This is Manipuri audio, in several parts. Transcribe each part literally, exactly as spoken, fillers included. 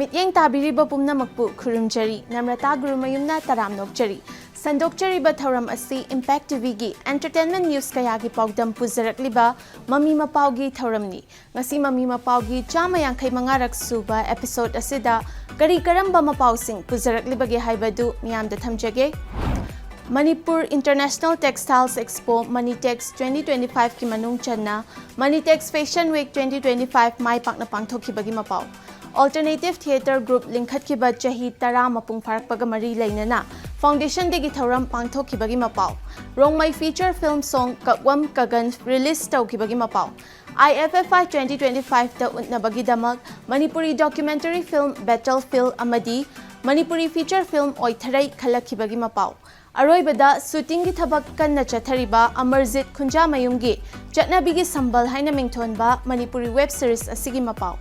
ꯃꯤꯠꯌꯦꯡ ꯇꯥꯕꯤꯔꯤꯕ ꯄꯨꯝꯅꯃꯛꯄꯨ ꯈꯨꯔꯨꯝꯖꯔꯤ꯫ ꯅꯝꯔꯇꯥ ꯒꯨꯔꯨꯃꯌꯨꯝꯅ ꯇꯔꯥꯝꯅ ꯑꯣꯛꯆꯔꯤ꯫ ꯁꯟꯗꯣꯛꯆꯔꯤꯕ ꯊꯧꯔꯝ ꯑꯁꯤ Impact ꯇꯤꯚꯤꯒꯤ entertainment news ꯀꯌꯥꯒꯤ ꯄꯥꯎꯗꯝ ꯄꯨꯖꯔꯛꯂꯤꯕ ꯃꯃꯤ ꯃꯄꯥꯎꯒꯤ ꯊꯧꯔꯝꯅꯤ꯫ ꯉꯁꯤ ꯃꯃꯤ ꯃꯄꯥꯎꯒꯤ ꯆꯥꯝꯃ ꯌꯥꯡꯈꯩ ꯃꯉꯥꯔꯛ ꯁꯨꯕ episode ꯑꯁꯤꯗ ꯀꯔꯤ ꯀꯔꯝꯕ ꯃꯄꯥꯎꯁꯤꯡ ꯄꯨꯖꯔꯛꯂꯤꯕꯒꯦ ꯍꯥꯏꯕꯗꯨ ꯃꯤꯌꯥꯝꯗ ꯊꯝꯖꯒꯦ꯫ Manipur International Textiles Expo, Manitex twenty twenty-five ꯀꯤ ꯃꯅꯨꯡ ꯆꯟꯅ Manitex Fashion Week twenty twenty-five ꯃꯥꯏ ꯄꯥꯛꯅ ꯄꯥꯡꯊꯣꯛꯈꯤꯕꯒꯤ ꯃꯄꯥꯎ꯫ Alternative Theatre Group ꯂꯤꯡꯈꯠꯈꯤꯕ ꯆꯍꯤ ꯇꯔꯥ ꯃꯄꯨꯡ ꯐꯥꯔꯛꯄꯒ ꯃꯔꯤ ꯂꯩꯅꯅ Foundation Dayꯒꯤ ꯊꯧꯔꯝ ꯄꯥꯡꯊꯣꯛꯈꯤꯕꯒꯤ ꯃꯄꯥꯎ꯫ Rongmei feature film song ꯀꯛꯋꯝ ꯀꯒꯟ release ꯇꯧꯈꯤꯕꯒꯤ ꯃꯄꯥꯎ꯫ I F F I twenty twenty-five ꯇ ꯎꯠꯅꯕꯒꯤꯗꯃꯛ ꯃꯅꯤꯄꯨꯔꯤ documentary film Battlefield ꯑꯃꯗꯤ ꯃꯅꯤꯄꯨꯔꯤ feature film ꯑꯣꯏꯊꯔꯩ ꯈꯜꯂꯛꯈꯤꯕꯒꯤ ꯃꯄꯥꯎ꯫ ꯑꯔꯣꯏꯕꯗ shootingꯒꯤ ꯊꯕꯛ ꯀꯟꯅ ꯆꯠꯊꯔꯤꯕ ꯑꯃꯔꯖꯤꯠ ꯈꯨꯟꯖꯥꯃꯌꯨꯝꯒꯤ ꯆꯠꯅꯕꯤꯒꯤ ꯁꯝꯕꯜ ꯍꯥꯏꯅ ꯃꯤꯡꯊꯣꯟꯕ ꯃꯅꯤꯄꯨꯔꯤ web series ꯑꯁꯤꯒꯤ ꯃꯄꯥꯎ꯫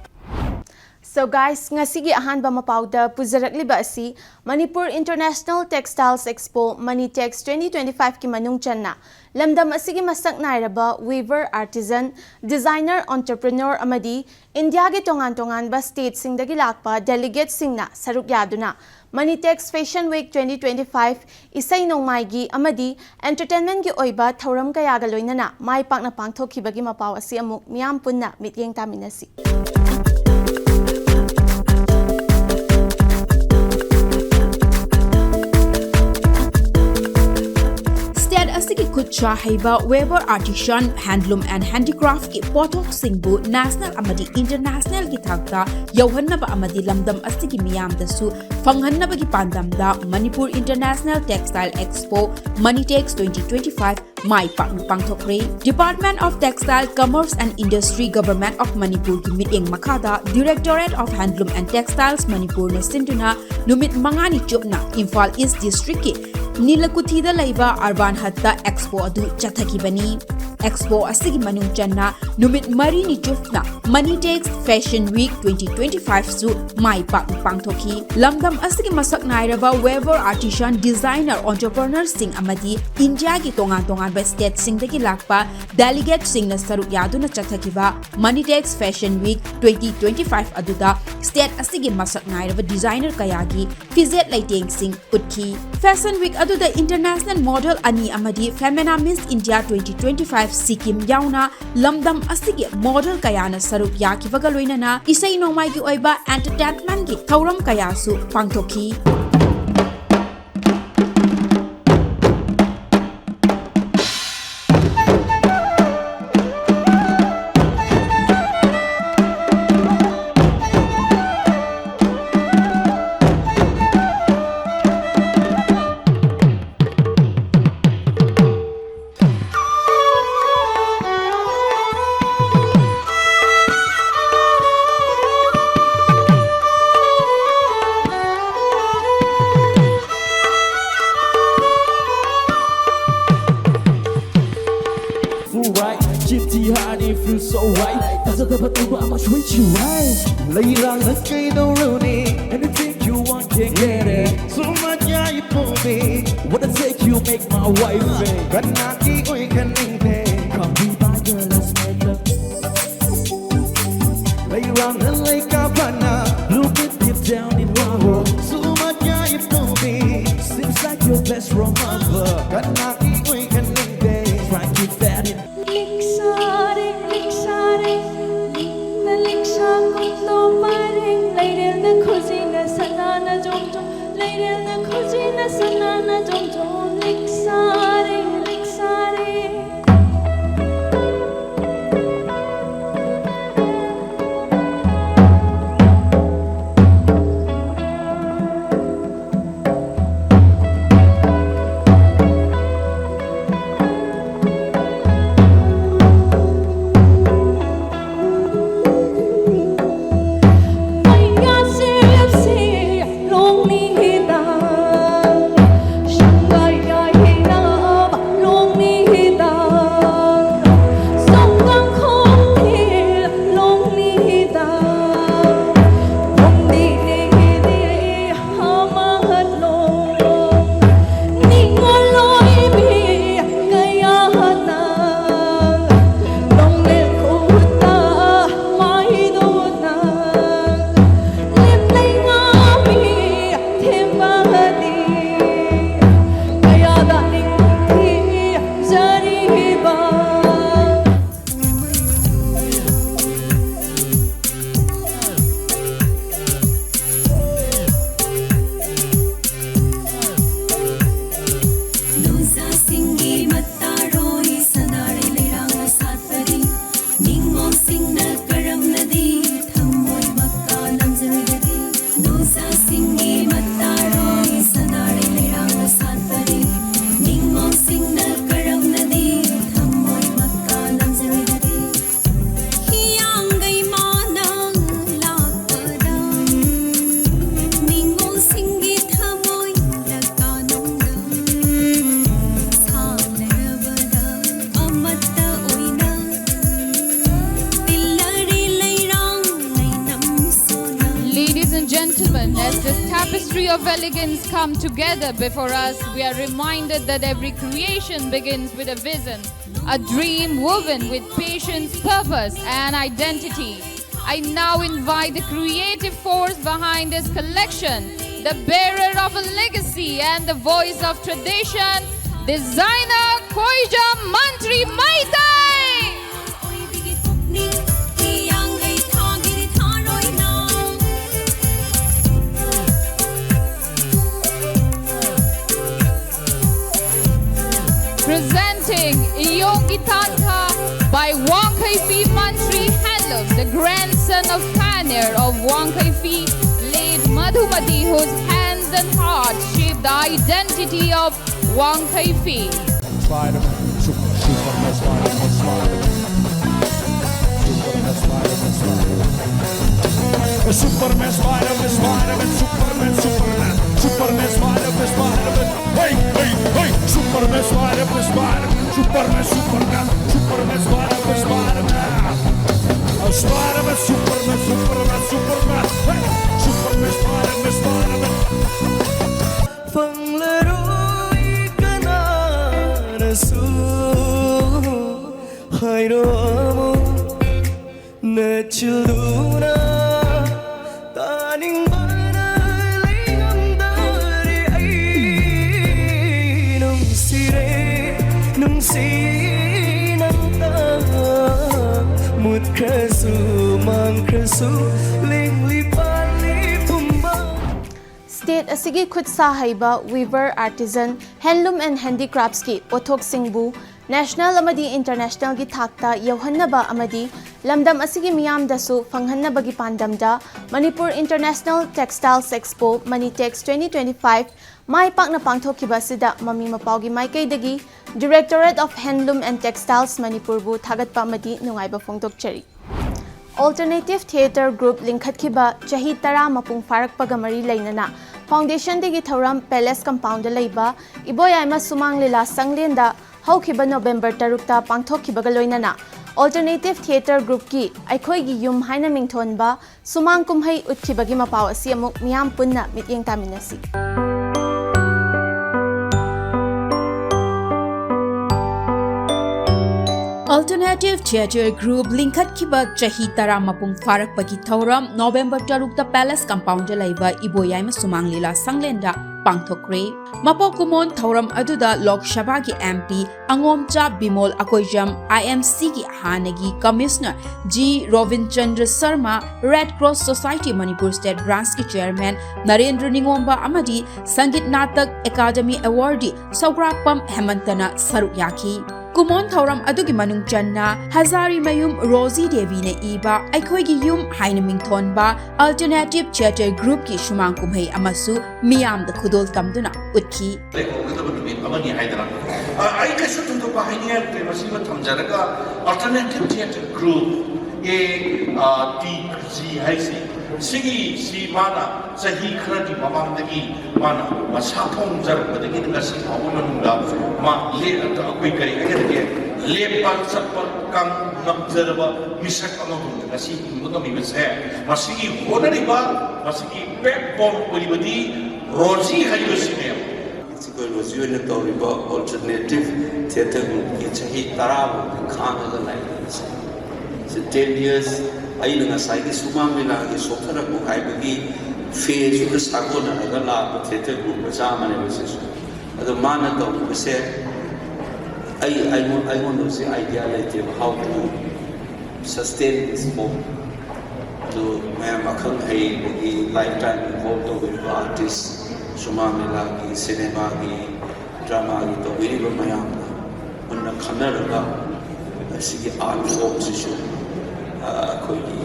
So guys, ꯉꯁꯤꯒꯤ ꯑꯍꯥꯟꯕ ꯃꯄꯥꯎꯗ ꯄꯨꯖꯔꯛꯂꯤꯕ ꯑꯁꯤ Manipur International Textiles Expo, Manitex twenty twenty-five ꯀꯤ ꯃꯅꯨꯡ ꯆꯟꯅ ꯂꯝꯗꯝ ꯑꯁꯤꯒꯤ ꯃꯁꯛ ꯅꯥꯏꯔꯕ weaver, artisan, designer, entrepreneur ꯑꯃꯗꯤ ꯏꯟꯗꯤꯌꯥꯒꯤ ꯇꯣꯉꯥꯟ ꯇꯣꯉꯥꯟꯕ stateꯁꯤꯡꯗꯒꯤ ꯂꯥꯛꯄ delegateꯁꯤꯡꯅ ꯁꯔꯨꯛ ꯌꯥꯗꯨꯅ Manitex Fashion Week twenty twenty-five ꯏꯁꯩ ꯅꯣꯡꯃꯥꯏꯒꯤ ꯑꯃꯗꯤ entertainmentꯀꯤ ꯑꯣꯏꯕ ꯊꯧꯔꯝ ꯀꯌꯥꯒ ꯂꯣꯏꯅꯅ ꯃꯥꯏ ꯄꯥꯛꯅ ꯄꯥꯡꯊꯣꯛꯈꯤꯕꯒꯤ ꯃꯄꯥꯎ ꯑꯁꯤ ꯑꯃꯨꯛ ꯃꯤꯌꯥꯝ ꯄꯨꯟꯅ ꯃꯤꯠꯌꯦꯡ ꯇꯥꯃꯤꯟꯅꯁꯤ꯫ State ꯑꯁꯤꯒꯤ ꯈꯨꯠ ꯁꯥ ꯍꯩꯕ, weaver, artisan, handloom and handicraftꯀꯤ ꯄꯣꯠꯊꯣꯛꯁꯤꯡꯕꯨ national ꯑꯃꯗꯤ internationalꯒꯤ ꯊꯥꯛꯇ ꯌꯧꯍꯟꯅꯕ ꯑꯃꯗꯤ ꯂꯝꯗꯝ ꯑꯁꯤꯒꯤ ꯃꯤꯌꯥꯝꯗꯁꯨ ꯐꯪꯍꯟꯅꯕꯒꯤ ꯄꯥꯟꯗꯝꯗ Manipur International Textile Expo, Manitex twenty twenty-five ꯃꯥꯏ ꯄꯥꯛꯅ ꯄꯥꯡꯊꯣꯛꯈ꯭ꯔꯦ꯫ Department of Textile, Commerce and Industry, Government of ꯃꯅꯤꯄꯨꯔꯒꯤ ꯃꯤꯠꯌꯦꯡ ꯃꯈꯥꯗ Directorate of Handloom and Textiles ꯃꯅꯤꯄꯨꯔꯅ ꯁꯤꯟꯗꯨꯅ ꯅꯨꯃꯤꯠ ꯃꯉꯥꯅꯤ ꯆꯨꯞꯅ ꯏꯝꯐꯥꯜ East Districtꯀꯤ ꯅꯤꯂꯀꯨꯊꯤꯗ ꯂꯩꯕ Urban Hutꯇ expo ꯑꯗꯨ ꯆꯠꯊꯈꯤꯕꯅꯤ꯫ Expo ꯑꯁꯤꯒꯤ ꯃꯅꯨꯡ ꯆꯟꯅ ꯅꯨꯃꯤꯠ ꯃꯔꯤꯅꯤ ꯆꯨꯞꯅ Manitex Fashion Week twenty twenty-five ꯁꯨ ꯃꯥꯏ ꯄꯥꯛꯅ ꯄꯥꯡꯊꯣꯛꯈꯤ꯫ ꯂꯝꯗꯝ ꯑꯁꯤꯒꯤ ꯃꯁꯛ ꯅꯥꯏꯔꯕ weaver artisan, designer, entrepreneur ꯁꯤꯡ ꯑꯃꯗꯤ ꯏꯟꯗꯤꯌꯥꯒꯤ ꯇꯣꯉꯥꯟ ꯇꯣꯉꯥꯟꯕ state ꯁꯤꯡꯗꯒꯤ ꯂꯥꯛꯄ delegate ꯁꯤꯡꯅ ꯁꯔꯨꯛ ꯌꯥꯗꯨꯅ ꯆꯠꯊꯈꯤꯕ Manitex Fashion Week twenty twenty-five ꯑꯗꯨꯗ state ꯑꯁꯤꯒꯤ ꯃꯁꯛ ꯅꯥꯏꯔꯕ designer ꯀꯌꯥꯒꯤ ꯐꯤꯖꯦꯠ ꯂꯩꯇꯦꯡꯁꯤꯡ ꯎꯠꯈꯤ꯫ Fashion Week ꯑꯗꯨꯗ international model ꯑꯅꯤ ꯑꯃꯗꯤ Femina Miss India twenty twenty-five Sikkim ꯌꯥꯎꯅ ꯂꯝꯗꯝ ꯑꯁꯤꯒꯤ model ꯀꯌꯥꯅ ꯁꯔꯨꯛ ꯌꯥꯈꯤꯕꯒ ꯂꯣꯏꯅꯅ ꯏꯁꯩ ꯅꯣꯡꯃꯥꯏꯒꯤ ꯑꯣꯏꯕ entertainment ꯀꯤ ꯊꯧꯔꯝ ꯀꯌꯥꯁꯨ ꯄꯥꯡꯊꯣꯛꯈꯤ꯫ Right, Gypsy Honey feels so right. ꯊꯥꯖꯗꯕ ꯇꯧꯕ ꯑꯃ treat you right. ꯂꯩꯔꯥꯡꯅ ꯀꯩꯗꯧꯔꯨꯅꯤ? Anything you want can get it. So much yeah you for me. What I take you make my wife. ꯀꯅꯥꯒꯤ ꯑꯣꯏꯍꯟꯅꯤꯡꯗꯦ? Come be my girl, let's make love. ꯂꯩꯔꯥꯡꯅ ꯂꯩꯀꯥ ꯐꯅ. Look it deep down in my heart. So much yeah you for me. Seems like your best romance. ꯀꯅꯥꯒꯤ ꯑꯣꯏꯍꯟꯅꯤꯡꯗꯦ? Try to keep that in. ꯂꯤꯛꯁꯥꯔꯦ, ꯂꯤꯛꯁꯥꯔꯦ, ꯅ ꯂꯤꯛꯁꯥ ꯀꯨꯟꯗꯣ ꯄꯥꯏꯔꯦ, ꯂꯩꯔꯦꯜꯅ ꯈꯨꯖꯤꯅ ꯁꯅꯥꯅ ꯖꯣꯝ ꯖꯣꯝ, ꯂꯩꯔꯦꯜꯅ ꯈꯨꯖꯤꯅ ꯁꯅꯥꯅ ꯖꯣꯝ ꯖꯣꯝ, ꯂꯤꯛꯁꯥꯔꯦ, ꯂꯤꯛꯁꯥꯔꯦ꯫ As this tapestry of elegance come together before us, we are reminded that every creation begins with a vision, a dream woven with patience, purpose, and identity. I now invite the creative force behind this collection, the bearer of a legacy and the voice of tradition, designer Koija Mantri Maitai. Presenting Iyong Itantha by Wangkaifi Mantri Handloom, the grandson of pioneer of Wangkaifi, late Madhumati, whose hands and heart shaped the identity of Wangkaifi. Spider-Man, super, Superman, Spider-Man, Spider-Man. Superman, Spider-Man, Spider-Man, Superman, Superman, Superman, Spider-Man, Spider-Man. Hey, hey, hey, Superman, Spider-Man, Spider-Man, Superman, Superman, Superman, Spider-Man, Spider-Man. Oh, Spider-Man, Superman, Superman, Superman. Hey, Superman, Spider-Man, Spider-Man. Fanglaroi kananasu hairomu nachilduna taningbana leingamdare ai nungsire nungsi nangta mutkhrasu mangkhrasu lingli pali pumba. State ꯑꯁꯤꯒꯤ ꯈꯨꯠ ꯁꯥ ꯍꯩꯕ, weaver, artisan, handloom and handicraftsꯀꯤ ꯄꯣꯠꯊꯣꯛꯁꯤꯡꯕꯨ national ꯑꯃꯗꯤ internationalꯒꯤ ꯊꯥꯛꯇ ꯌꯧꯍꯟꯅꯕ ꯑꯃꯗꯤ ꯂꯝꯗꯝ ꯑꯁꯤꯒꯤ ꯃꯤꯌꯥꯝꯗꯁꯨ ꯐꯪꯍꯟꯅꯕꯒꯤ ꯄꯥꯟꯗꯝꯗ Manipur International Textiles Expo, Manitex twenty twenty-five ꯃꯥꯏ ꯄꯥꯛꯅ ꯄꯥꯡꯊꯣꯛꯈꯤꯕ ꯑꯁꯤꯗ ꯃꯃꯤ ꯃꯄꯥꯎꯒꯤ ꯃꯥꯏꯀꯩꯗꯒꯤ Directorate of Handloom and Textiles ꯃꯅꯤꯄꯨꯔꯕꯨ ꯊꯥꯒꯠꯄ ꯑꯃꯗꯤ ꯅꯨꯡꯉꯥꯏꯕ ꯐꯣꯡꯗꯣꯛꯆꯔꯤ꯫ Alternative Theatre Group ꯂꯤꯡꯈꯠꯈꯤꯕ ꯆꯍꯤ ꯇꯔꯥ ꯃꯄꯨꯡ ꯐꯥꯔꯛꯄꯒ ꯃꯔꯤ ꯂꯩꯅꯅ Foundation Dayꯒꯤ ꯊꯧꯔꯝ Palace Compoundꯗ ꯂꯩꯕ ꯏꯕꯣꯌꯥꯏꯃ ꯁꯨꯃꯥꯡ ꯂꯤꯂꯥ ꯁꯪꯂꯦꯟꯗ ꯍꯧꯈꯤꯕ November ꯇꯔꯨꯛꯇ ꯄꯥꯡꯊꯣꯛꯈꯤꯕꯒ ꯂꯣꯏꯅꯅ Alternative Theatre Groupꯀꯤ ꯑꯩꯈꯣꯏꯒꯤ ꯌꯨꯝ ꯍꯥꯏꯅ ꯃꯤꯡꯊꯣꯟꯕ ꯁꯨꯃꯥꯡ ꯀꯨꯝꯍꯩ ꯎꯠꯈꯤꯕꯒꯤ ꯃꯄꯥꯎ ꯑꯁꯤ ꯑꯃꯨꯛ ꯃꯤꯌꯥꯝ ꯄꯨꯟꯅ ꯃꯤꯠꯌꯦꯡ ꯇꯥꯃꯤꯟꯅꯁꯤ꯫ Alternative Theatre Group ꯂꯤꯡꯈꯠꯈꯤꯕ ꯆꯍꯤ ꯇꯔꯥ ꯃꯄꯨꯡ ꯐꯥꯔꯛꯄꯒꯤ ꯊꯧꯔꯝ ꯅꯣꯕꯦꯝꯕꯔ ꯇꯔꯨꯛꯇ Palace Compoundꯗ ꯂꯩꯕ ꯏꯕꯣꯌꯥꯏꯃ ꯁꯨꯃꯥꯡ ꯂꯤꯂꯥ ꯁꯪꯂꯦꯟꯗ ꯄꯥꯡꯊꯣꯛꯈ꯭ꯔꯦ꯫ ꯃꯄꯣꯛ ꯀꯨꯝꯑꯣꯟ ꯊꯧꯔꯝ ꯑꯗꯨꯗ ꯂꯣꯛ ꯁꯚꯥꯒꯤ MP ꯑꯉꯣꯝꯆꯥ ꯕꯤꯃꯣꯜ ꯑꯀꯣꯏꯖꯝ, IMCꯒꯤ ꯍꯥꯟꯅꯒꯤ Commissioner G ꯔꯣꯕꯤꯟꯆꯟꯗ꯭ꯔ Sharma, Red Cross Society Manipur State Branchꯀꯤ Chairman Narendra ꯅꯤꯉꯣꯝꯕ ꯑꯃꯗꯤ ꯁꯪꯒꯤꯠ ꯅꯥꯇꯛ ꯑꯦꯀꯥꯗꯃꯤ Awardee ꯁꯧꯒ꯭ꯔꯥꯛꯄꯝ ꯍꯦꯃꯟꯇꯅ ꯁꯔꯨꯛ ꯌꯥꯈꯤ꯫ ꯀꯨꯝꯑꯣꯟ ꯊꯧꯔꯝ ꯑꯗꯨꯒꯤ ꯃꯅꯨꯡ ꯆꯟꯅ ꯍꯖꯥꯔꯤꯃꯌꯨꯝ ꯔꯣꯖꯤ ꯗꯦꯕꯤꯅ ꯏꯕ ꯑꯩꯈꯣꯏꯒꯤ ꯌꯨꯝ ꯍꯥꯏꯅ ꯃꯤꯡꯊꯣꯟꯕ Alternative Theatre Groupꯀꯤ ꯁꯨꯃꯥꯡ ꯀꯨꯝꯍꯩ ꯑꯃꯁꯨ ꯃꯤꯌꯥꯝꯗ ꯈꯨꯗꯣꯜ ꯇꯝꯗꯨꯅ ꯎꯠꯈꯤ꯫ ꯂꯩꯍꯧꯒꯗꯕ ꯅꯨꯃꯤꯠ ꯑꯃꯅꯤ ꯍꯥꯏꯗꯅ꯫ ꯑ, ꯑꯩ ꯀꯩꯁꯨ ꯊꯣꯏꯗꯣꯛꯄ ꯍꯥꯏꯅꯤꯡꯉꯥꯏ ꯂꯩꯇꯦ꯫ ꯃꯁꯤꯃ ꯊꯝꯖꯔꯒ Alternative Theatre Group, A, ꯑ, T G ꯍꯥꯏꯁꯤ, ꯁꯤꯒꯤ, ꯁꯤ ꯃꯥꯅ ꯆꯍꯤ ꯈꯔꯒꯤ ꯃꯃꯥꯡꯗꯒꯤ ꯃꯥꯅ ꯃꯁꯥ ꯐꯣꯡꯖꯔꯛꯄꯗꯒꯤ ꯉꯁꯤ ꯐꯥꯎꯕ ꯃꯅꯨꯡꯗ ꯃꯥ ꯂꯦ-, ꯑꯩꯈꯣꯏ ꯀꯔꯤ ꯍꯥꯏꯒꯗꯒꯦ, ꯂꯦꯞꯄ ꯆꯠꯄ ꯀꯥꯡ ꯉꯝꯖꯔꯕ ꯃꯤꯁꯛ ꯑꯃꯒꯨꯝꯅ ꯉꯁꯤ ꯍꯤꯡꯕ ꯉꯝꯃꯤꯕꯁꯦ, ꯃꯁꯤꯒꯤ ꯍꯣꯠꯅꯔꯤꯕ, ꯃꯁꯤꯒꯤ backbone ꯑꯣꯏꯔꯤꯕꯗꯤ ꯔꯣꯖꯤ ꯍꯥꯏꯔꯤꯕꯁꯤꯅꯦꯕ꯫ ꯑꯩꯈꯣꯏ ꯔꯣꯖꯤ ꯑꯣꯏꯅ ꯇꯧꯔꯤꯕ Alternative Theatre Groupꯀꯤ ꯆꯍꯤ ꯇꯔꯥꯃꯨꯛꯇꯤ ꯈꯥꯡꯉꯒ ꯂꯥꯛꯏꯕꯁꯦ꯫ ꯁꯤ ten years ꯑꯩꯅ ꯉꯁꯥꯏꯒꯤ ꯁꯨꯃꯥꯡ ꯂꯤꯂꯥꯒꯤ ꯁꯣꯛꯊꯔꯛꯄ ꯍꯥꯏꯕꯒꯤ phaseꯇꯨꯒ ꯁꯥꯒꯣꯟꯅꯔꯒ ꯂꯥꯛꯄ theatre group ꯃꯆꯥ ꯑꯃꯅꯦꯕ ꯁꯤꯁꯨ꯫ ꯑꯗꯣ ꯃꯥꯅ ꯇꯧꯔꯤꯕꯁꯦ ꯑꯩ, ꯑꯩꯉꯣꯟ-, ꯑꯩꯉꯣꯟꯗ ꯍꯧꯖꯤꯛ idea ꯂꯩꯇꯦꯕ, how to sustain this form꯫ ꯑꯗꯨ ꯃꯌꯥꯝ ꯑꯈꯪ ꯑꯍꯩ, ꯑꯗꯒꯤ lifetime involve ꯇꯧꯕꯤꯔꯤꯕ artist, ꯁꯨꯃꯥꯡ ꯂꯤꯂꯥꯒꯤ, ꯁꯤꯅꯦꯃꯥꯒꯤ, dramaꯒꯤ ꯇꯧꯕꯤꯔꯤꯕ ꯃꯌꯥꯝꯅ ꯃꯨꯟꯅ ꯈꯟꯅꯔꯒ ꯁꯤꯒꯤ art formꯁꯤꯁꯨ, ꯑ, ꯑꯩꯈꯣꯏꯒꯤ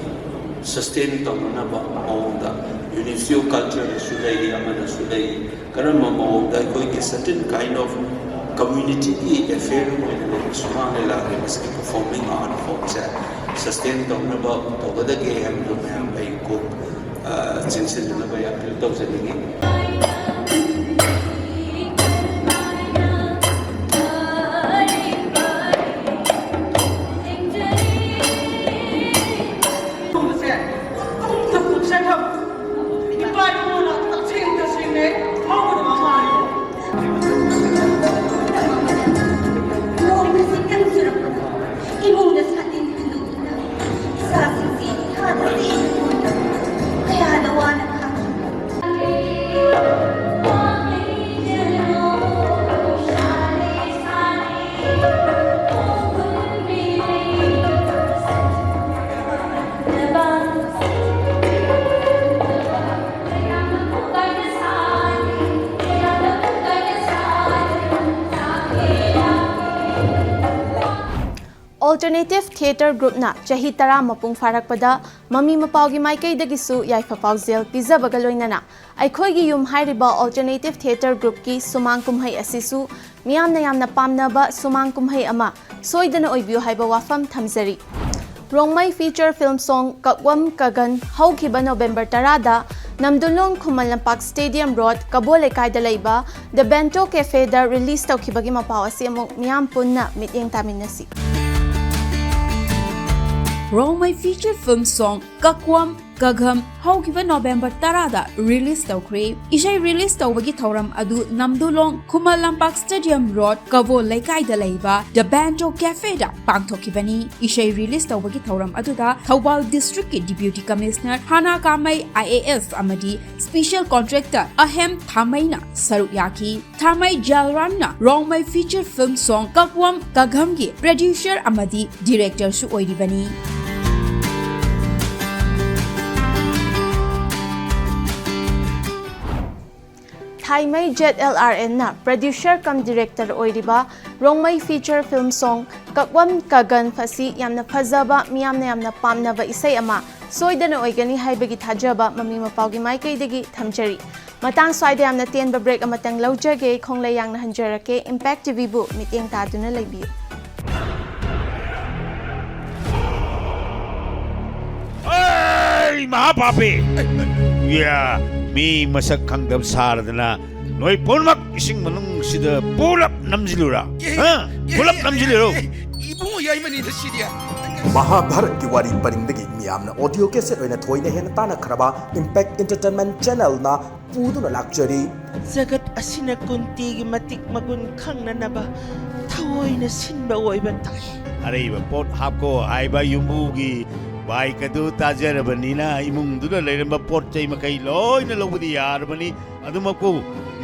sustain ꯇꯧꯅꯅꯕ ꯃꯑꯣꯡꯗ University of Cultureꯗꯁꯨ ꯂꯩꯔꯤ, ꯑꯃꯗꯁꯨ ꯂꯩꯔꯤ, ꯀꯔꯝꯕ ꯃꯑꯣꯡꯗ ꯑꯩꯈꯣꯏꯒꯤ certain kind of communityꯒꯤ affair ꯑꯣꯏꯅ ꯂꯩꯕ ꯁꯨꯃꯥꯡ ꯂꯤꯂꯥꯒꯤ ꯃꯁꯤꯒꯤ performing art formꯁꯦ sustain ꯇꯧꯅꯕ ꯇꯧꯒꯗꯒꯦ ꯍꯥꯏꯕꯗꯨ ꯃꯌꯥꯝ ꯑꯩ ꯀꯣꯛ, ꯑ, ꯆꯦꯟꯁꯤꯟꯅꯅꯕ appeal ꯇꯧꯖꯅꯤꯡꯉꯤ꯫ Alternative Theatre Groupꯅ ꯆꯍꯤ ꯇꯔꯥ ꯃꯄꯨꯡ ꯐꯥꯔꯛꯄꯗ ꯃꯃꯤ ꯃꯄꯥꯎꯒꯤ ꯃꯥꯏꯀꯩꯗꯒꯤꯁꯨ ꯌꯥꯏꯐ ꯄꯥꯎꯖꯦꯜ ꯄꯤꯖꯕꯒ ꯂꯣꯏꯅꯅ ꯑꯩꯈꯣꯏꯒꯤ ꯌꯨꯝ ꯍꯥꯏꯔꯤꯕ Alternative Theatre Groupꯀꯤ ꯁꯨꯃꯥꯡ ꯀꯨꯝꯍꯩ ꯑꯁꯤꯁꯨ ꯃꯤꯌꯥꯝꯅ ꯌꯥꯝꯅ ꯄꯥꯝꯅꯕ ꯁꯨꯃꯥꯡ ꯀꯨꯝꯍꯩ ꯑꯃ ꯁꯣꯏꯗꯅ ꯑꯣꯏꯕꯤꯌꯨ ꯍꯥꯏꯕ ꯋꯥꯐꯝ ꯊꯝꯖꯔꯤ꯫ ꯔꯣꯡꯃꯩ feature film song ꯀꯛꯋꯝ ꯀꯒꯟ ꯍꯧꯈꯤꯕ ꯅꯣꯕꯦꯝꯕꯔ ꯇꯔꯥꯗ ꯅꯝꯗꯨꯂꯣꯡ ꯈꯨꯃꯟ ꯂꯝꯄꯥꯛ Stadium Road ꯀꯕꯣ ꯂꯩꯀꯥꯏꯗ ꯂꯩꯕ The Bento Cafeꯗ release ꯇꯧꯈꯤꯕꯒꯤ ꯃꯄꯥꯎ ꯑꯁꯤ ꯑꯃꯨꯛ ꯃꯤꯌꯥꯝ ꯄꯨꯟꯅ ꯃꯤꯠꯌꯦꯡ ꯇꯥꯃꯤꯟꯅꯁꯤ꯫ ꯔꯣꯡꯃꯩ feature film song ꯀꯛꯋꯝ ꯀꯒꯝ ꯍꯧꯈꯤꯕ ꯅꯣꯕꯦꯝꯕꯔ ꯇꯔꯥꯗ release ꯇꯧꯈ꯭ꯔꯦ꯫ ꯏꯁꯩ release ꯇꯧꯕꯒꯤ ꯊꯧꯔꯝ ꯑꯗꯨ ꯅꯝꯗꯨꯂꯣꯡ ꯈꯨꯃꯟ ꯂꯝꯄꯥꯛ Stadium Road ꯀꯕꯣ ꯂꯩꯀꯥꯏꯗ ꯂꯩꯕ The Bento Cafeꯗ ꯄꯥꯡꯊꯣꯛꯈꯤꯕꯅꯤ꯫ ꯏꯁꯩ release ꯇꯧꯕꯒꯤ ꯊꯧꯔꯝ ꯑꯗꯨꯗ ꯊꯧꯕꯥꯜ districtꯀꯤ Deputy Commissioner ꯍꯥꯅꯥ ꯀꯥꯃꯩ IAS ꯑꯃꯗꯤ special contractor ꯑꯍꯦꯝ ꯊꯥꯃꯩꯅ ꯁꯔꯨꯛ ꯌꯥꯈꯤ꯫ ꯊꯥꯃꯩ ꯖꯦꯜꯔꯥꯟꯅ Rongmei feature film song ꯀꯛꯋꯝ ꯀꯒꯝꯒꯤ producer ꯑꯃꯗꯤ directorꯁꯨ ꯑꯣꯏꯔꯤꯕꯅꯤ꯫ ꯊꯥꯏꯃꯩ ZLRNꯅ producer cum director ꯑꯣꯏꯔꯤꯕ ꯔꯣꯡꯃꯩ feature film song ꯀꯛꯋꯝ ꯀꯒꯟ ꯑꯁꯤ ꯌꯥꯝꯅ ꯐꯖꯕ, ꯃꯤꯌꯥꯝꯅ ꯌꯥꯝꯅ ꯄꯥꯝꯅꯕ ꯏꯁꯩ ꯑꯃ ꯁꯣꯏꯗꯅ ꯑꯣꯏꯒꯅꯤ ꯍꯥꯏꯕꯒꯤ ꯊꯥꯖꯕ ꯃꯃꯤ ꯃꯄꯥꯎꯒꯤ ꯃꯥꯏꯀꯩꯗꯒꯤ ꯊꯝꯖꯔꯤ꯫ ꯃꯇꯥꯡ ꯁ꯭ꯋꯥꯏꯗ ꯌꯥꯝꯅ ꯇꯦꯟꯕ break ꯑꯃꯇꯪ ꯂꯧꯖꯒꯦ꯫ ꯈꯣꯡꯂꯩ ꯌꯥꯡꯅ ꯍꯟꯖꯔꯛꯀꯦ꯫ Impact TVꯕꯨ ꯃꯤꯠꯌꯦꯡ ꯇꯥꯗꯨꯅ ꯂꯩꯕꯤꯌꯨ꯫ ꯑꯩ ꯃꯍꯥꯄꯥꯄꯤ! ꯌꯥ, ꯃꯤ ꯃꯁꯛ ꯈꯪꯗꯕ ꯁꯥꯔꯗꯅ ꯅꯣꯏ ꯄꯨꯝꯅꯃꯛ ꯏꯁꯤꯡ ꯃꯅꯨꯡꯁꯤꯗ ꯄꯨꯂꯞ ꯅꯝꯁꯤꯜꯂꯨꯔꯥ? ꯍꯥ? ꯄꯨꯂꯞ ꯅꯝꯁꯤꯜꯂꯨꯔꯣ? ꯏꯕꯨꯡꯉꯣ ꯌꯥꯏꯃꯅꯤꯗ ꯁꯤꯗꯤ꯫ ꯃꯍꯥꯚꯥꯔꯠꯀꯤ ꯋꯥꯔꯤ ꯄꯔꯤꯡꯗꯒꯤ ꯃꯤꯌꯥꯝꯅ audio cassette ꯑꯣꯏꯅ ꯊꯣꯏꯅ ꯍꯦꯟꯅ ꯇꯥꯟꯅꯈ꯭ꯔꯕ Impact Entertainment Channelꯅ ꯄꯨꯗꯨꯅ ꯂꯥꯛꯆꯔꯤ꯫ ꯖꯒꯠ ꯑꯁꯤꯅ ꯀꯨꯟꯇꯤꯒꯤ ꯃꯇꯤꯛ ꯃꯒꯨꯟ ꯈꯪꯅꯅꯕ ꯊꯑꯣꯏꯅ ꯁꯤꯟꯕ ꯑꯣꯏꯕ ꯇꯥꯏ꯫ ꯑꯔꯩꯕ ꯄꯣꯠ ꯍꯥꯞꯀꯣ ꯍꯥꯏꯕ ꯌꯨꯝꯕꯨꯒꯤ bike ꯑꯗꯨ ꯇꯥꯖꯔꯕꯅꯤꯅ ꯏꯃꯨꯡꯗꯨꯗ ꯂꯩꯔꯝꯕ ꯄꯣꯠ ꯆꯩ ꯃꯈꯩ ꯂꯣꯏꯅ ꯂꯧꯕꯗꯤ ꯌꯥꯔꯕꯅꯤ꯫ ꯑꯗꯨꯃꯛꯄꯨ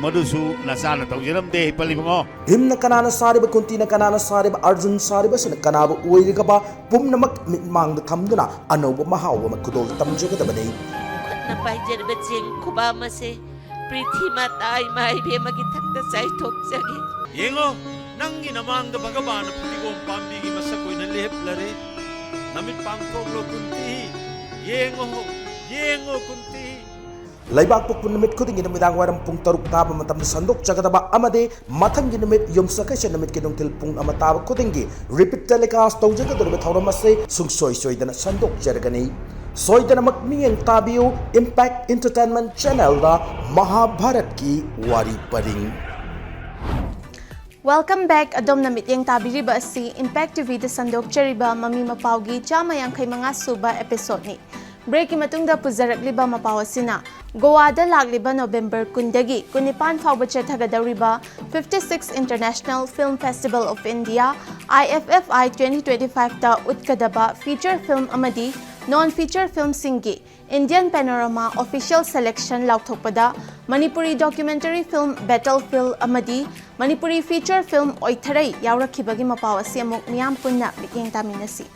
ꯃꯗꯨꯁꯨ ꯅꯆꯥꯅ ꯇꯧꯖꯔꯝꯗꯦ, ꯄꯜꯂꯤꯕꯉꯣ꯫ ꯚꯤꯝꯅ ꯀꯅꯥꯅ ꯁꯥꯔꯤꯕ, ꯀꯨꯟꯇꯤꯅ ꯀꯅꯥꯅ ꯁꯥꯔꯤꯕ, ꯑꯔꯖꯨꯟ ꯁꯥꯔꯤꯕꯁꯤꯅ ꯀꯅꯥꯕꯨ ꯑꯣꯏꯔꯤꯒꯕ ꯄꯨꯝꯅꯃꯛ ꯃꯤꯠꯃꯥꯡꯗ ꯊꯝꯗꯨꯅ ꯑꯅꯧꯕ ꯃꯍꯥꯎ ꯑꯃ ꯈꯨꯗꯣꯜ ꯇꯝꯖꯒꯗꯕꯅꯤ꯫ ꯈꯨꯠꯅ ꯄꯥꯏꯖꯔꯤꯕ ꯆꯦꯡ ꯈꯨꯕꯥꯝ ꯑꯁꯦ ꯄ꯭ꯔꯤꯊꯤ ꯃꯥꯇꯥ ꯏꯃꯥ ꯏꯕꯦꯝꯃꯒꯤ ꯊꯛꯇ ꯆꯥꯏꯊꯣꯛꯆꯒꯦ꯫ ꯌꯦꯡꯉꯣ, ꯅꯪꯒꯤ ꯅꯃꯥꯡꯗ ꯚꯒꯕꯥꯟꯅ ꯐꯗꯤꯒꯣꯝ ꯄꯥꯝꯕꯤꯒꯤ ꯃꯁꯛ ꯑꯣꯏꯅ ꯂꯦꯞꯂꯔꯦ꯫ ꯅꯃꯤꯠ ꯄꯥꯡꯊꯣꯛꯂꯣ ꯀꯨꯟꯇꯤ, ꯌꯦꯡꯉꯣ, ꯌꯦꯡꯉꯣ ꯀꯨꯟꯇꯤ꯫ ꯂꯩꯕꯥꯛ ꯄꯣꯛꯄ ꯅꯨꯃꯤꯠ ꯈꯨꯗꯤꯡꯒꯤ ꯅꯨꯃꯤꯗꯥꯡ ꯋꯥꯏꯔꯝ ꯄꯨꯡ ꯇꯔꯨꯛ ꯇꯥꯕ ꯃꯇꯝꯗ ꯁꯟꯗꯣꯛꯆꯒꯗꯕ ꯑꯃꯗꯤ ꯃꯊꯪꯒꯤ ꯅꯨꯃꯤꯠ ꯌꯨꯝꯁꯀꯩꯁ ꯅꯨꯃꯤꯠꯀꯤ ꯅꯨꯡꯊꯤꯜ ꯄꯨꯡ ꯑꯃ ꯇꯥꯕ ꯈꯨꯗꯤꯡꯒꯤ repeat telecast ꯇꯧꯖꯒꯗꯧꯔꯤꯕ ꯊꯧꯔꯝ ꯑꯁꯤ ꯁꯨꯡꯁꯣꯏ ꯁꯣꯏꯗꯅ ꯁꯟꯗꯣꯛꯆꯔꯒꯅꯤ꯫ ꯁꯣꯏꯗꯅꯃꯛ ꯃꯤꯠꯌꯦꯡ ꯇꯥꯕꯤꯌꯨ Impact Entertainment channelꯗ ꯃꯍꯥꯚꯥꯔꯠꯀꯤ ꯋꯥꯔꯤ ꯄꯔꯤꯡ꯫ Welcome back꯫ ꯑꯗꯣꯝꯅ ꯃꯤꯠꯌꯦꯡ ꯇꯥꯕꯤꯔꯤꯕ ꯑꯁꯤ Impact TVꯗ ꯁꯟꯗꯣꯛꯆꯔꯤꯕ ꯃꯃꯤ ꯃꯄꯥꯎꯒꯤ ꯆꯥꯝꯃ ꯌꯥꯡꯈꯩ ꯃꯉꯥ ꯁꯨꯕ episodeꯅꯤ꯫ Breakꯀꯤ ꯃꯇꯨꯡꯗ ꯄꯨꯖꯔꯛꯂꯤꯕ ꯃꯄꯥꯎ ꯑꯁꯤꯅ ꯒꯣꯋꯥꯗ ꯂꯥꯛꯂꯤꯕ ꯅꯣꯕꯦꯝꯕꯔ ꯀꯨꯟꯗꯒꯤ ꯀꯨꯟꯅꯤꯄꯥꯟ ꯐꯥꯎꯕ ꯆꯠꯊꯒꯗꯧꯔꯤꯕ fifty-six International Film Festival of India, I F F I twenty twenty-fiveꯇ ꯎꯠꯀꯗꯕ feature film ꯑꯃꯗꯤ non feature filmꯁꯤꯡꯒꯤ Indian Panorama official selection ꯂꯥꯎꯊꯣꯛꯄꯗ Manipuri documentary film Battlefield ꯑꯃꯗꯤ ꯃꯅꯤꯄꯨꯔꯤ feature film ꯑꯣꯏꯊꯔꯩ ꯌꯥꯎꯔꯛꯈꯤꯕꯒꯤ ꯃꯄꯥꯎ ꯑꯁꯤ ꯑꯃꯨꯛ ꯃꯤꯌꯥꯝ ꯄꯨꯟꯅ ꯃꯤꯠꯌꯦꯡ ꯇꯥꯃꯤꯟꯅꯁꯤ꯫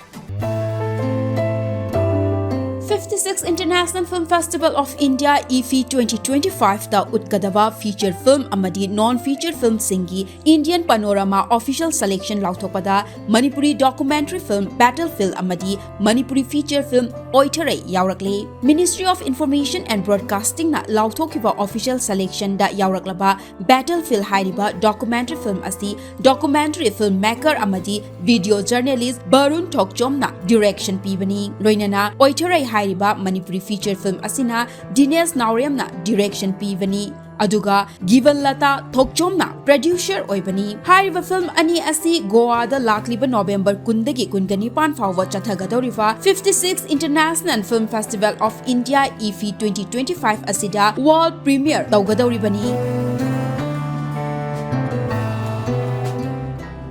Fifty-six International Film Festival of India, IFFI twenty twenty-fiveꯇ ꯎꯠꯀꯗꯕ feature film ꯑꯃꯗꯤ non feature filmꯁꯤꯡꯒꯤ Indian Panorama official selection ꯂꯥꯎꯊꯣꯛꯄꯗ Manipuri documentary film Battlefield ꯑꯃꯗꯤ Manipuri feature film ꯑꯣꯏꯊꯔꯩ ꯌꯥꯎꯔꯛꯂꯦ꯫ Ministry of Information and Broadcastingꯅ ꯂꯥꯎꯊꯣꯛꯈꯤꯕ official selectionꯗ ꯌꯥꯎꯔꯛꯂꯕ Battlefield ꯍꯥꯏꯔꯤꯕ documentary film ꯑꯁꯤ documentary film maker ꯑꯃꯗꯤ video journalist ꯕꯔꯨꯟ ꯊꯣꯛꯆꯣꯝꯅ direction ꯄꯤꯕꯅꯤ꯫ ꯂꯣꯏꯅꯅ ꯑꯣꯏꯊꯔꯩ ꯍꯥꯏꯔꯤꯕ ꯃꯅꯤꯄꯨꯔꯤ feature film ꯑꯁꯤꯅ ꯗꯤꯅꯦꯁ ꯅꯥꯎꯔꯦꯝꯅ direction ꯄꯤꯕꯅꯤ꯫ ꯑꯗꯨꯒ ꯒꯤꯕꯟ ꯂꯇꯥ ꯊꯣꯛꯆꯣꯝꯅ producer ꯑꯣꯏꯕꯅꯤ꯫ ꯍꯥꯏꯔꯤꯕ film ꯑꯅꯤ ꯑꯁꯤ ꯒꯣꯋꯥꯗ ꯂꯥꯛꯂꯤꯕ ꯅꯣꯕꯦꯝꯕꯔ ꯀꯨꯟꯗꯒꯤ ꯀꯨꯟꯒ ꯅꯤꯄꯥꯟ ꯐꯥꯎꯕ ꯆꯠꯊꯒꯗꯧꯔꯤꯕ fifty-six International Film Festival of India, IFFI twenty twenty-five ꯑꯁꯤꯗ world premiere ꯇꯧꯒꯗꯧꯔꯤꯕꯅꯤ꯫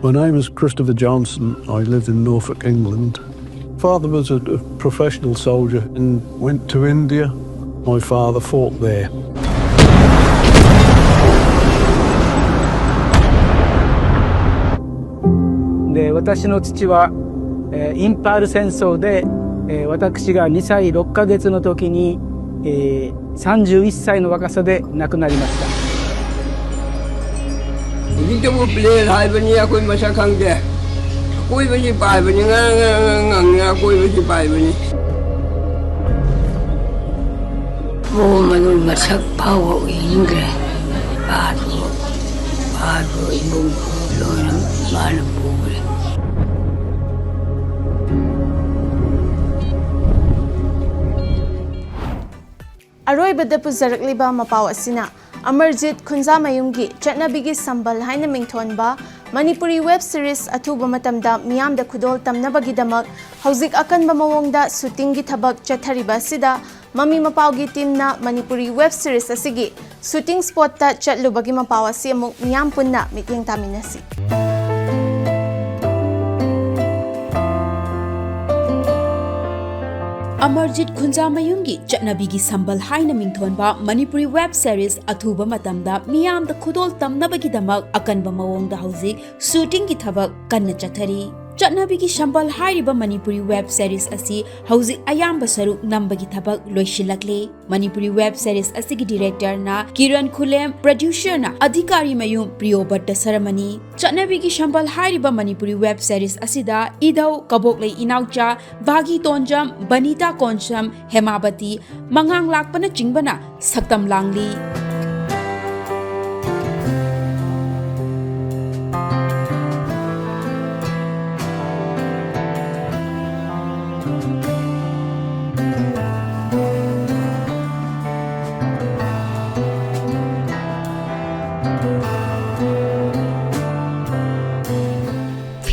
My name is Christopher Johnson. I live in Norfolk, England. Father was a, a professional soldier and went to India. My father fought there. で、私の父は、えーインパール戦争で、えー私がにさいろっかげつの時に、えー31歳の若さで亡くなりました。 Hindi mo player hai bani ya koi masha khang de. ꯑꯀꯣꯏꯕꯁꯤ ꯄꯥꯏꯕꯅꯤ, ꯉꯔꯪ ꯉꯔꯪ ꯉꯔꯪ ꯉꯪꯉꯤ, ꯑꯀꯣꯏꯕꯁꯤ ꯄꯥꯏꯕꯅꯤ꯫ ꯃꯑꯣꯡ ꯃꯗꯨ ꯃꯁꯛ ꯐꯥꯎꯕ ꯎꯅꯤꯡꯗ꯭ꯔꯦ꯫ ꯄꯥꯗꯣ, ꯄꯥꯗꯣ ꯏꯃꯨꯡ ꯂꯣꯏꯅ ꯃꯥꯅ ꯄꯨꯈ꯭ꯔꯦ꯫ ꯑꯔꯣꯏꯕꯗ ꯄꯨꯖꯔꯛꯂꯤꯕ ꯃꯄꯥꯎ ꯑꯁꯤꯅ ꯑꯃꯔꯖꯤꯠ ꯈꯨꯟꯖꯥꯃꯌꯨꯝꯒꯤ ꯆꯠꯅꯕꯤꯒꯤ ꯁꯝꯕꯜ ꯍꯥꯏꯅ ꯃꯤꯡꯊꯣꯟꯕ ꯃꯅꯤꯄꯨꯔꯤ ꯋꯦꯕ ꯁꯤꯔꯤꯁ ꯑꯊꯨꯕ ꯃꯇꯝꯗ ꯃꯤꯌꯥꯝꯗ ꯈꯨꯗꯣꯜ ꯇꯝꯅꯕꯒꯤꯗꯃꯛ ꯍꯧꯖꯤꯛ ꯑꯀꯟꯕ ꯃꯑꯣꯡꯗ ꯁꯨꯇꯤꯡꯒꯤ ꯊꯕꯛ ꯆꯠꯊꯔꯤꯕ ꯑꯁꯤꯗ ꯃꯃꯤ ꯃꯄꯥꯎꯒꯤ ꯇꯤꯝꯅ ꯃꯅꯤꯄꯨꯔꯤ ꯋꯦꯕ ꯁꯤꯔꯤꯁ ꯑꯁꯤꯒꯤ ꯁꯨꯇꯤꯡ ꯁ꯭ꯄꯣꯠꯇ ꯆꯠꯂꯨꯕꯒꯤ ꯃꯄꯥꯎ ꯑꯁꯤ ꯑꯃꯨꯛ ꯃꯤꯌꯥꯝ ꯄꯨꯟꯅ ꯃꯤꯠꯌꯦꯡ ꯇꯥꯃꯤꯟꯅꯁꯤ꯫ ꯑꯃꯔꯖꯤꯠ ꯈꯨꯟꯖꯥꯃꯌꯨꯝꯒꯤ ꯆꯠꯅꯕꯤꯒꯤ ꯁꯝꯕꯜ ꯍꯥꯏꯅ ꯃꯤꯡꯊꯣꯟꯕ ꯃꯅꯤꯄꯨꯔꯤ ꯋꯦꯕ ꯁꯤꯔꯤꯁ ꯑꯊꯨꯕ ꯃꯇꯝꯗ ꯃꯤꯌꯥꯝꯗ ꯈꯨꯗꯣꯜ ꯇꯝꯅꯕꯒꯤꯗꯃꯛ ꯑꯀꯟꯕ ꯃꯑꯣꯡꯗ ꯍꯧꯖꯤꯛ ꯁꯨꯇꯤꯡꯒꯤ ꯊꯕꯛ ꯀꯟꯅ ꯆꯠꯊꯔꯤ꯫ ꯆꯠꯅꯕꯤꯒꯤ ꯁꯝꯕꯜ ꯍꯥꯏꯔꯤꯕ ꯃꯅꯤꯄꯨꯔꯤ ꯋꯦꯕ ꯁꯤꯔꯤꯁ ꯑꯁꯤ ꯍꯧꯖꯤꯛ ꯑꯌꯥꯝꯕ ꯁꯔꯨꯛ ꯅꯝꯕꯒꯤ ꯊꯕꯛ ꯂꯣꯏꯁꯤꯜꯂꯛꯂꯦ꯫ ꯃꯅꯤꯄꯨꯔꯤ ꯋꯦꯕ ꯁꯤꯔꯤꯁ ꯑꯁꯤꯒꯤ ꯗꯤꯔꯦꯛꯇꯔꯅ ꯀꯤꯔꯟ ꯈꯨꯂꯦꯝ, ꯄ꯭ꯔꯣꯗ꯭ꯌꯨꯁꯔꯅ ꯑꯙꯤꯀꯥꯔꯤ ꯃꯌꯨꯝ ꯄ꯭ꯔꯤꯌꯣꯕꯠꯇ ꯁꯔꯃꯅꯤ꯫ ꯆꯠꯅꯕꯤꯒꯤ ꯁꯝꯕꯜ ꯍꯥꯏꯔꯤꯕ ꯃꯅꯤꯄꯨꯔꯤ ꯋꯦꯕ ꯁꯤꯔꯤꯁ ꯑꯁꯤꯗ ꯏꯙꯧ ꯀꯕꯣꯛꯂꯩ ꯏꯅꯥꯎꯆꯥ, ꯚꯥꯒꯤ ꯇꯣꯟꯖꯝ, ꯕꯅꯤꯇꯥ ꯀꯣꯟꯁꯝ, ꯍꯦꯃꯥꯕꯇꯤ, ꯃꯉꯥꯡ ꯂꯥꯛꯄꯅꯆꯤꯡꯕꯅ ꯁꯛꯇꯝ ꯂꯥꯡꯂꯤ꯫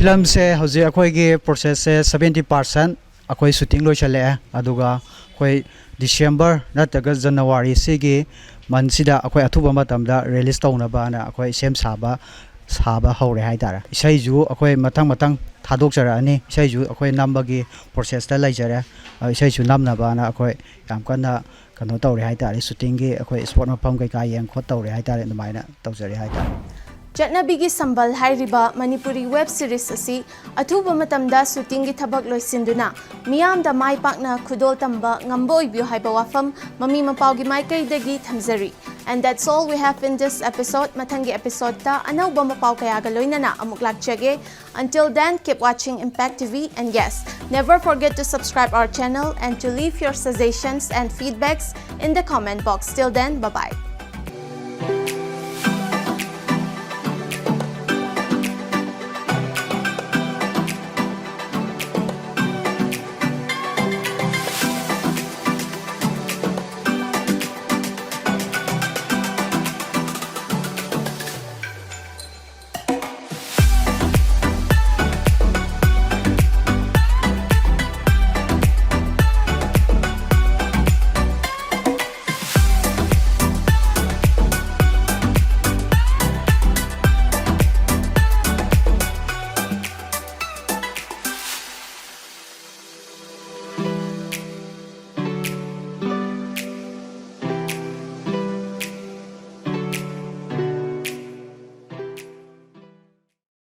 ꯐꯤꯂꯝꯁꯦ ꯍꯧꯖꯤꯛ ꯑꯩꯈꯣꯏꯒꯤ ꯄ꯭ꯔꯣꯁꯦꯁꯁꯦ ꯁꯕꯦꯟꯇꯤ ꯄꯥꯔꯁꯦꯟ ꯑꯩꯈꯣꯏ ꯁꯨꯇꯤꯡ ꯂꯣꯏꯁꯤꯜꯂꯛꯑꯦ, ꯑꯗꯨꯒ ꯑꯩꯈꯣꯏ ꯗꯤꯁꯦꯝꯕꯔ ꯅꯠꯇ꯭ꯔꯒ ꯖꯅꯋꯥꯔꯤ ꯁꯤꯒꯤ ꯃꯟꯁꯤꯗ ꯑꯩꯈꯣꯏ ꯑꯊꯨꯕ ꯃꯇꯝꯗ ꯔꯤꯂꯤꯁ ꯇꯧꯅꯕꯅ ꯑꯩꯈꯣꯏ ꯁꯦꯝ ꯁꯥꯕ ꯁꯥꯕ ꯍꯧꯔꯦ ꯍꯥꯏꯇꯥꯔꯦ꯫ ꯏꯁꯩꯁꯨ ꯑꯩꯈꯣꯏ ꯃꯊꯪ ꯃꯊꯪ ꯊꯥꯗꯣꯛꯆꯔꯛꯑꯅꯤ꯫ ꯏꯁꯩꯁꯨ ꯑꯩꯈꯣꯏ ꯅꯝꯕꯒꯤ ꯄ꯭ꯔꯣꯁꯦꯁꯇ ꯂꯩꯖꯔꯦ꯫ ꯑ, ꯏꯁꯩꯁꯨ ꯅꯝꯅꯕꯅ ꯑꯩꯈꯣꯏ ꯌꯥꯝ ꯀꯟꯅ ꯀꯩꯅꯣ ꯇꯧꯔꯦ ꯍꯥꯏꯇꯥꯔꯦ, ꯁꯨꯇꯤꯡꯒꯤ ꯑꯩꯈꯣꯏ ꯁ꯭ꯄꯣꯠ ꯃꯐꯝ ꯀꯩꯀꯥ ꯌꯦꯡ ꯈꯣꯠ ꯇꯧꯔꯦ ꯍꯥꯏꯇꯥꯔꯦ, ꯑꯗꯨꯃꯥꯏꯅ ꯇꯧꯖꯔꯦ ꯍꯥꯏꯇꯥꯔꯦ꯫ ꯆꯠꯅꯕꯤꯒꯤ ꯁꯝꯕꯜ ꯍꯥꯏꯔꯤꯕ ꯃꯅꯤꯄꯨꯔꯤ ꯋꯦꯕ ꯁꯤꯔꯤꯁ ꯑꯁꯤ ꯑꯊꯨꯕ ꯃꯇꯝꯗ ꯁꯨꯇꯤꯡꯒꯤ ꯊꯕꯛ ꯂꯣꯏꯁꯤꯟꯗꯨꯅ ꯃꯤꯌꯥꯝꯗ ꯃꯥꯏ ꯄꯥꯛꯅ ꯈꯨꯗꯣꯜ ꯇꯝꯕ ꯉꯝꯕ ꯑꯣꯏꯕꯤꯌꯨ ꯍꯥꯏꯕ ꯋꯥꯐꯝ ꯃꯃꯤ ꯃꯄꯥꯎꯒꯤ ꯃꯥꯏꯀꯩꯗꯒꯤ ꯊꯝꯖꯔꯤ꯫ And that's all we have in this episode. ꯃꯊꯪꯒꯤ episode ꯇ ꯑꯅꯧꯕ ꯃꯄꯥꯎ ꯀꯌꯥꯒ ꯂꯣꯏꯅꯅ ꯑꯃꯨꯛ ꯂꯥꯛꯆꯒꯦ. Until then, keep watching Impact T V. And yes, never forget to subscribe our channel and to leave your suggestions and feedbacks in the comment box. Till then, bye-bye.